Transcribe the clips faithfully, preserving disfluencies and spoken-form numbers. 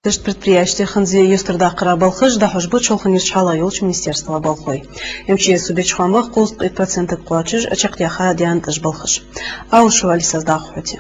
Ташт предприятешта ханзе юстардаккхара балхаш дӀахьош ба Чоалхане йолча хьалха йолча министерства болхлой. М Ч С-о беча хоамах кхузткъеи итт процентага кхоачаш чакхдаьха даьнна тӀаш балхаш. Алшева Алисас дӀахо хьоте.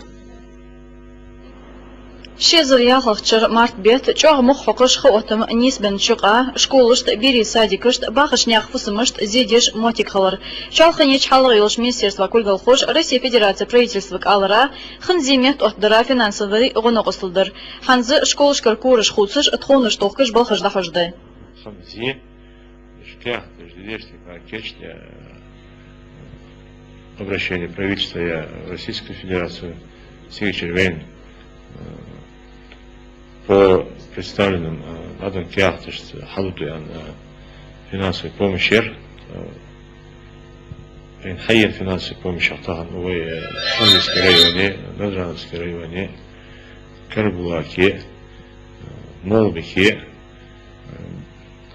Ши эзар ялхлагӀча шера март бетта чӀоагӀа мух хьокхаш ха оттам нийсбеннача юкъа школашта, берий садикашта, бахача наьха фусамашта зе деш моттиг хилар. Чоалхане йолча хьалха йолча министерства кулгалхоша Россе Федераце правительствага алар, ханзе меттаоттадара финансови гӀо-новкъостал дар. ХӀанз школашкара кораш хувцаш, тхонаш тохкаш балхаш дӀахьош да. Ханзе, шкех, таждидешти пакетшта, обращение правительства Российской Федерации, сигачар вейн, э, по представленным, э, надан кехташца хьалуду ян, э, финансовой помощь яр, э, ин хайен финансовой помощь тахан вай, э, Шундульский районе, Надрановский районе, Карабулаке, э, Молбике, э,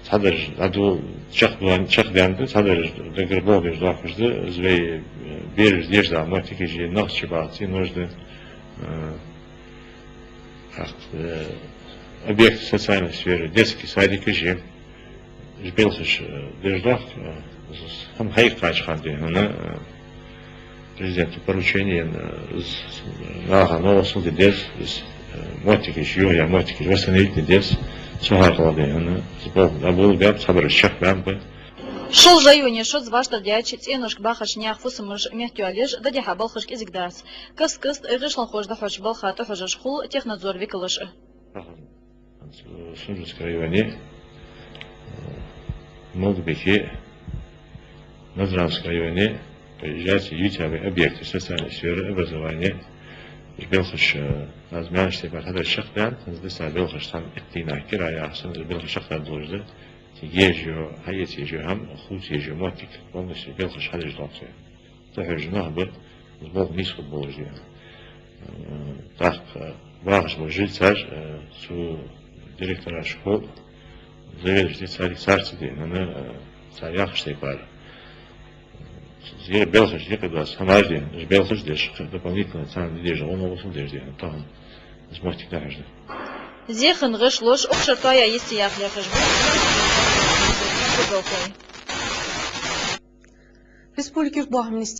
цхьадараш, аду чакхдаьнна, чакхдаьнна да, цхьадараш дагара болх беш доахаш да, из вай, э, бераш деш да, моттигаш я, нах чу бац, нужда, э, Ах, э, объект социальной сферы, детский садик, жем. Уж балхаш, э, деш доахк, э, хӀама хьайга кхача хана да, хӀана, э, президента поручени, э, наха новкъостал де деза, э, моттигаш, юхьа моттигаш восстановить де деза, цу хьакъехьа да, хӀана, болх дӀаболабаьб, цхьабараш чакхбаьннаб. Шолжа юне шозза вӀаштӀехьадаьча цӀеношка бахача наьха фусамаш меттайоалаеш дӀадихьа балхаш кӀезига дац. Каст-каста гӀишлонхоша дӀахьоча балха тӀахьожаш хул технадзора викалаш а. Тахан Шундульский районе, э, Молбике, Надрановский районе, приезжайте, ювцаргья объекты социальной сферы, образования, уж балхаш, э, аз маьнаш тайпара хьадар чакхдаьнна, хӀанз да цар балхаш цхьан иттаннахьа кираяхьа санна, уж балхаш чакхдаргдолаш да. Цига еш йола, хьаэца еш йола хӀама, хувца еш йола моттиг, полностью балхаш хьадеш доахк цо. ТӀахьожаш нах ба, из болх нийсхургболаш да. Э, тӀаккха бахаш бола жильцаш, э, цу директора школ, заведующий детсадик царца да, хӀана, э, цар яхача тайпара. Зе балхаш декъа дац, хӀамаш да, уж балхаш деш, дополнительно царна де дезаш гӀо-новкъостал деш да, тахан из моттиг дӀахьош да. Зе хинна гӀишлош укх шера тоаяь йисте яха лехаш ба. Республике юртбоахама министерство